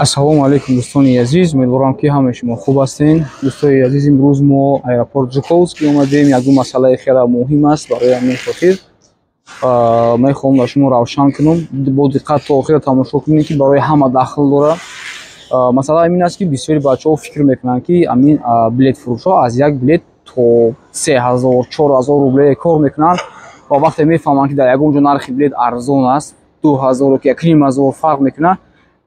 Ассалому алайкум, дӯстони азиз. Умедворам, ки ҳамаи шумо хуб ҳастен. Дӯстои азиз, имрӯз мо аэропорт Жуковский омадем. Ягон масъалаи хеле муҳим аст, барои ҳамин хотир мехоҳам ба шумо равшан кунам. Бо диққат то охира тамошо кунед, ки барои ҳама дахл дорад. Масъала ҳамин аст, ки бисёри бачаҳо фикр мекунанд, ки ҳамин билетфурӯшҳо аз як билет то 3000, 4000 рубле кор мекунанд ва вақте мефаҳманд, ки дар ягон ҷо нархи билет арзон аст, 2000 ё 1500 фарқ мекунад,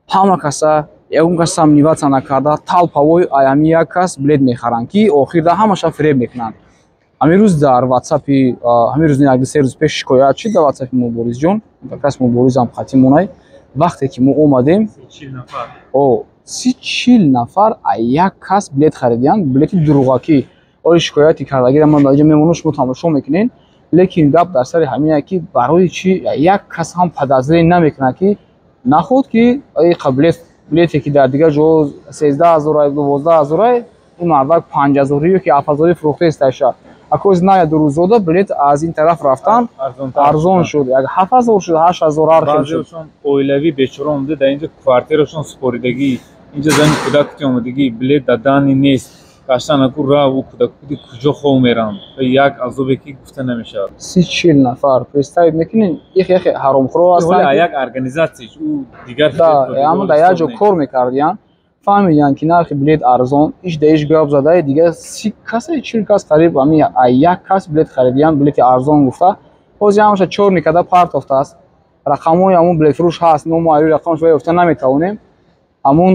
ҳама каса ягон кас сомневаться накарда, толпой ҳамин як кас билет мехаранд, ки охирда ҳамаша фиреб мекунанд. Ҳамин рӯз дар ватсапи, ҳамин рӯз, як 3 рӯз пеш шикоят шуд дар ватсапи Муборизҷон, кас Муборизам қатӣ монай. Вақте ки мо омадем, 30-40 нафар як кас билет харидиянд, билети дурӯғакӣ. Оли шикояти кардагиро ман дар инҷо мемонам, шумо тамошо мекунед. Лекин гап дар сари ҳамин, ки барои чӣ як кас ҳам подозрение намекунад, ки наход ки билете, ки дар дигар ҷо 13 000, 12 000, ин мардак 5000 ё ки 7000 фурӯхтааст аша. Акоз на 2 рӯзода билет аз ин тараф рафтан арзон шуд, як 7000 шуд, 8000, ҳар хел шуд. Оилавӣ бечора омада, дар инҷо квартирашон супоридагӣ, инҷо зани кӯдакти омадагӣ, билет дадани нест. Гаштан аку рав, ӯ кӯдакуди куҷо хов меранд? Як азобе, ки гуфта намешавад. 30-40 нафар, представить мекунед? Ихе ихе ҳаромхӯро ҳастанд. Як организация ӯ дигар. Ама дар як ҷо кор мекардиянд, фаҳмиданд, ки нархи билет арзон, иш да иш гап задаи, дигар 30 каса, 40 кас қариб ҳамин як кас билет харидиянд, билети арзон гуфта. Ҳозир ҳамаша чёрный када партофтааст. Рақамҳои ҳамун билетфурӯш ҳаст, ному аю рақамаш ёфта наметавонем. Ҳамун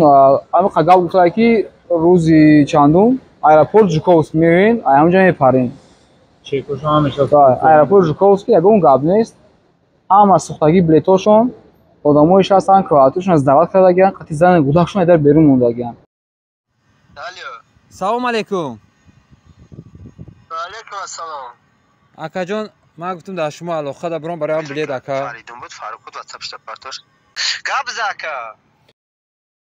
ҳамин гап гуфта, ки рӯзи чандум аэропорт Жуковский меоен, ҳамонҷо мепарем. Аэропорт Жуковский ягон гап нест, ҳама сӯхтагӣ билетҳошон, одамоеш ҳастанд, квартирашон сдавать кардагианд, қати зани кӯдакшон дар берун мондагианд. Салом алейкум. Алейкум ассалом. Акаҷон, ман гуфтам, дар шумо алоқа да бурам бароям билет, ака. Гап за, ака.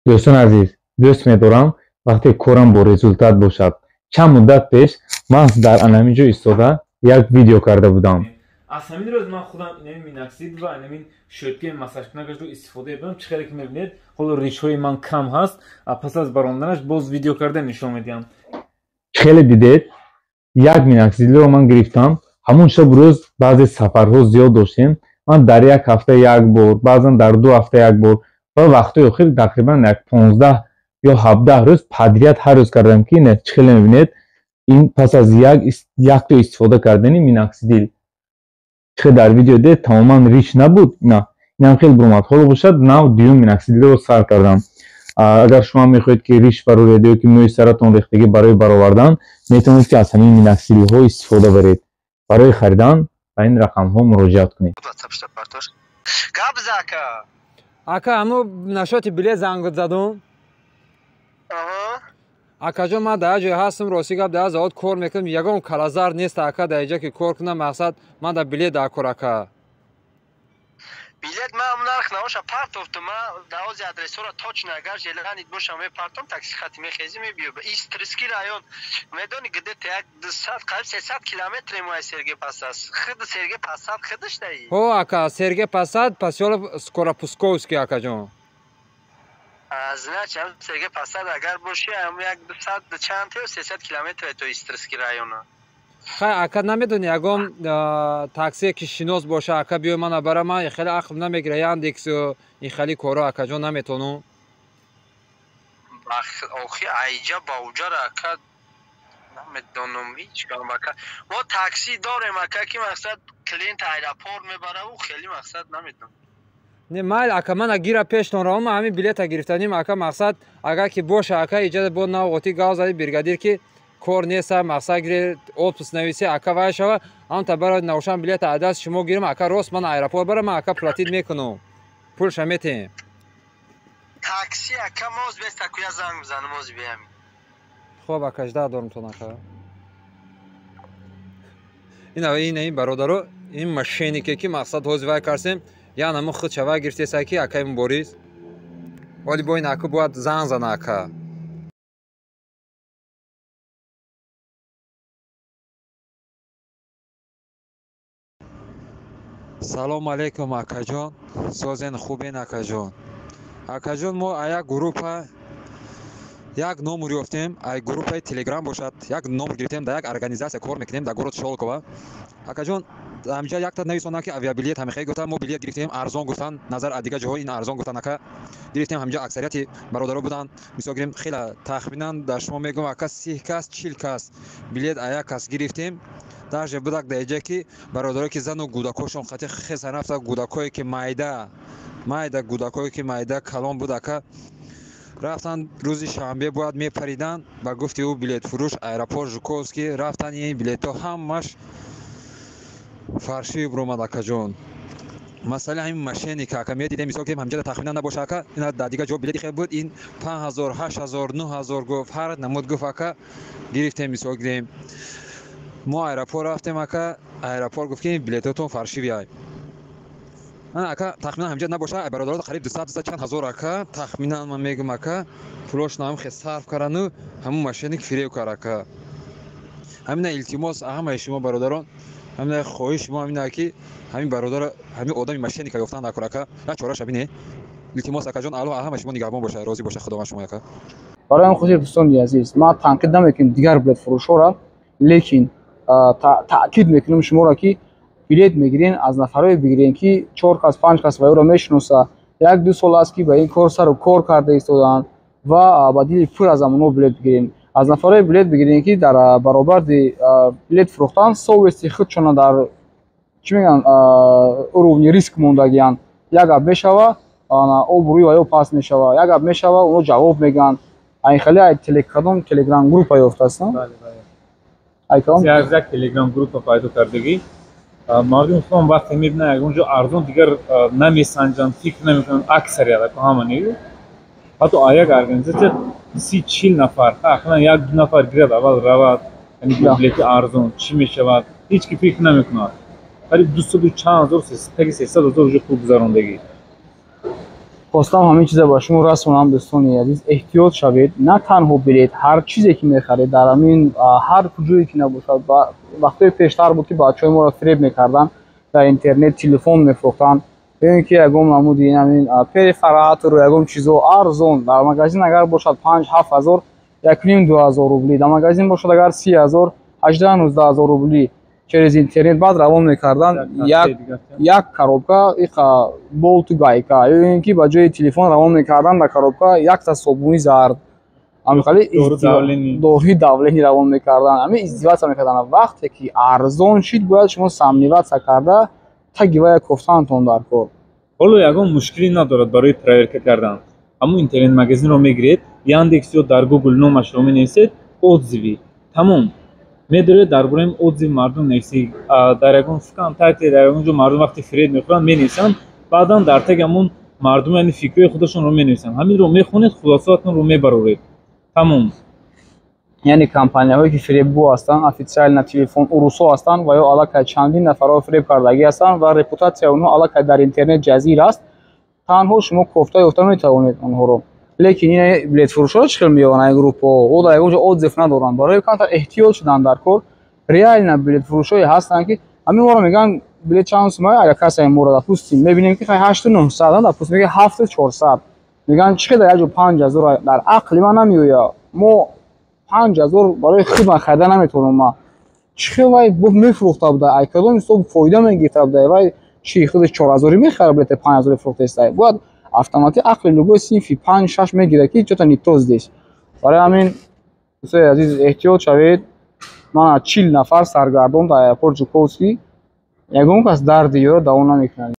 Дӯстон азиз, дӯст медорам, вақте корам бо результат бошад. Чанд муддат пеш ман дар анамин ҷо истода як видео карда будам. Аз ҳамин рӯз ман худам инамин миноксидил ва инамин щёткаи массажкунакашро истифода мебарам. Чӣ хеле ки мебинед, ҳоло ришҳои ман кам ҳаст, пас аз баромаданаш боз видео карда нишон медиҳам. Чӣ хеле дидед, як миноксидилро ман гирифтам. Ҳамон шаб рӯз баъзе сафарҳо зиёд доштем. Ман дар як ҳафта як бор, баъзан дар 2 ҳафта як бор ва вақтҳои охир тақрибан як 15 ё 17 рӯз подряд ҳар рӯз кардам, ки ина чӣ хеле мебинед, ин пас аз якто истифода кардани миноксидил, чӣ дар видео дид, тамоман риш набуд, на инам хеле буромад. Ҳоло бошад, нав дуюм миноксидилро сар кардам. Агар шумо мехоҳед, ки риш бароред ё ки мӯи саратон рехтагӣ, барои баровардан метавонед, ки аз ҳамин миноксидилҳо истифода баред. Барои харидан ба ин рақамҳо муроҷиат кунед. Гап за, ака. Ака, ҳамун насчёти билет занг задум. Акаҷон, ман дар як ҷое ҳастам, рости гап, дар як завод кор мекунам, ягон калазар нест, ака, дар инҷа ки кор кунам. Мақсад, ман дар билет дар кор, ака. Билет ман ҳам нарх наоша партофтум. Ман даози адресҳоро точно, агар желание бошам, мепартом, такси хати мехези, мебиё. Истрийский район медони, где-то як 200, қариб 300 километре мои Сергиев Посад. Хид Сергиев Посад хидаш даи. Ҳо, ака, Сергиев Посад, посёлок Скоропусковский, акаҷон. Значит, ҳам Сергиев Посад агар боши, ҳам як 200 чанд ё 300 километре то Истрийский района. Хай, ака, намедони ягон таксие, ки шинос боша, ака, биёй мана бара? Ман хеле ақл намегира, Яндексу ин хели коро, акаҷон, наметонум. Охи, айҷа ба уҷара, ака, намедонам ҳеҷ кам, ака. Мо такси дорем, ака, ки мақсад клиент аэропорт мебара, ӯ хеле мақсад намедонам. Не, майли, ака, мана гира пештон равам, ман ҳамин билета гирифтаним, ака. Мақсад, агар ки боша, ака, иҷа бо навғоти гав зади бригадир, ки кор неста, мақсад, гире отпуск нависи, ака, вай шава, ҳамта бара навшан билета аз даст шумо гирам, ака, рост ман аэропорт барам. Ман, ака, платить мекунам, пулша метиҳем. Такси, ака, моз беста куя занг бизанам, ози биям. Хоб, ака, жда дорумтон, ака. Ина ин бародаро, ин мошеннике, ки мақсад ҳози вай карсем, яна мо худ шава гирифтеса, ки акаи Мубориз вале бо ин ака бояд занг зана, ака. Салом алейкум, акаҷон, созен, хубен, акаҷон? Акаҷон, мо як группа як номер ёфтем, ай группаи Телеграм бошад, як номер гирифтем, дар як организация кор мекунем дар город Щёлково. Акаҷон, ҳамҷа якта нависонанд, ки авиабилет ҳамихе гуфтан, мо билет гирифтем, арзон гуфтан, назар аз дигар ҷоҳо ин арзон гуфтан. Ака, гирифтем, ҳамҷа аксарияти бародаро буданд. Мисол гирем, хела тахминан дар шумо мегӯям, ака, 30 кас, 40 кас билет а як кас гирифтем. Даже будак дар иҷа, ки бародарое, ки зану кӯдакошон қати хеса рафта, кӯдакое, ки майда майда, кӯдакое, ки майда калон буд, ака, рафтан, рӯзи шанбе бояд мепариданд. Ба гуфти ӯ билетфурӯш, аэропорт Жуковский рафтан, ин билетҳо ҳамаш фальшивый биромад. Акаҷон, масъала ҳамин мошенник, ака, медидем. Мисол ки ҳамҷада тахминан набоша, ака, ина дар дигар ҷо билети хел буд, ин 5000, 8000, 9000 гуфт, ҳар намуд гуфт, ака, гирифтем. Мисол гирем, мо аэропорт рафтем, ака, аэропорт гуфт, ки билетотон фальшивый ай. Ака, тахминан ҳамҷа набоша, бародаро қариб 200, дусад чанд ҳазор, ака, тахминан ман мегӯм, ака, пулошона ҳам хе сарф кардану ҳамун мошенник фиреб кард. Ака, ҳамина илтимос ҳамаи шумо бародарон, ҳамина хоҳиши мо ҳамина, ки ҳамин бародара, ҳамин одами мошенника ёфтан накор, ака, як чораша бине, илтимос. Акаҷон, Аллоҳ ҳамаи шумо нигаҳбон боша, розӣ боша Худованд шумо, ака. Барои ҳамин хотир, дӯстони азиз, ман танқид намекунем дигар билетфурӯшҳоро, лекин таъкид мекунем шуморо, ки билет мегирен, аз нафарое бигирен, ки чор кас, панҷ кас ва ӯро мешиноса, як ду сол аст, ки ба ин кор сару кор карда истодаанд ва ба дили пур аз амонҳо билет бигирен. Аз нафарое билет бигирен, ки дар баробарди билет фурӯхтан совести худшона дар, чӣ мегӯянд, уровни риск мондагиянд. Як гап мешава, обрӯи ва ё паст мешава, як гап мешава, онҳо ҷавоб мегӯянд. Айн хеле кадом телеграм группа ёфтааст? Як телеграм группа пайдо кардагӣ. Мардум худам вақте мебинанд ягон ҷо арзон, дигар намесанҷанд, фикр намекунанд аксарият, ҳама не. Ҳатто як организация 30-40 нафар, ақаллан як ду нафар гирад, аввал равад, билети арзон чӣ мешавад, ҳеҷ ки фикр намекунад. Қариб дусаду чанд ҳазор, таги 300 000 уже пул гузарондагӣ. Хостам ҳамин чиза ба шумо расонам, дӯстони азиз: эҳтиёт шавед. На танҳо билет, ҳар чизе ки мехаред, дар ҳамин ҳар куҷое ки набошад. Вақтҳои пештар буд, ки бачаҳои моро фиреб мекарданд, дар интернет телефон мефурӯхтанд ё ин ки ягон намуди ҳамин перфоратору ягон чизо арзон. Дар магазин агар бошад 5-7 ҳазор, 1,5-2 ҳазор рубли, дар магазин бошад агар 30 000, 18-19 ҳазор рубли, через интернет баъд равон мекарданд як коробка иқа болту гайка, ё ин ки ба ҷои телефон равон мекарданд дар коробка якта собуни зард, ҳамихали доруи давление равон мекарданд, ҳамин издеваться мекарданд. Вақте ки арзон шид, бояд шумо сомневаться карда, таги вая кофтаантон дар кор. Ҳоло ягон мушкилӣ надорад барои проверка кардан. Ҳамун интернет-магазинро мегиред, Яндекс ё дар Гугл номашро менависед, отзывы, тамом, медоред, дар бораи отзыв мардум нависӣ. Дар ягон ВКонтакте, дар ягон ҷо мардум вақте фиреб мехӯранд, менависанд, баъдан дар таги ҳамун мардум яъне фикрҳои худашонро менависанд. Ҳаминро мехонед, хулосаатонро мебароред, тамом. Яъне компанияҳое, ки фиребгӯ ҳастанд, официально телефон урусҳо ҳастанд ва ё аллакай чандин нафарҳо фиреб кардагӣ ҳастанд ва репутатсияи онҳо аллакай дар интернет ҷазир аст. Танҳо шумо кофта ёфта метавонед онҳоро. Лекин ин билетфурӯшҳоро чӣ хел меёбанд? Ай группаҳо о дар ягон ҷо отзыв надоранд. Барои камтар эҳтиёт шудан дар кор. Реально билетфурӯшҳое ҳастанд, ки ҳамин моро мегӯянд, билет чанд сума. Агар касе моро, допустим, мебинем, ки ҳашту нӯҳсад, допустим, мега 7400, мегӯянд, чӣ хел дар як ҷо 5000? Дар ақли ман намеояд. Мо 5000 барои худман харида наметавонам. Ма чӣ хел вай мефурӯхта буда, ай кадом ҳисоб фоида мегирифта буда? Вай чӣ, худаш 4000-ӣ мехара, билети 5000-ӣ фурӯхтаиста? Бояд автоматик ақли любой синфи панҷ шаш мегирад, ки что-то не то здесь. Барои ҳамин, дӯстои азиз, эҳтиёт шавед. Мана 40 нафар саргардон дар аэропорт Жуковский, ягон кас дарди ёро даво намекунад.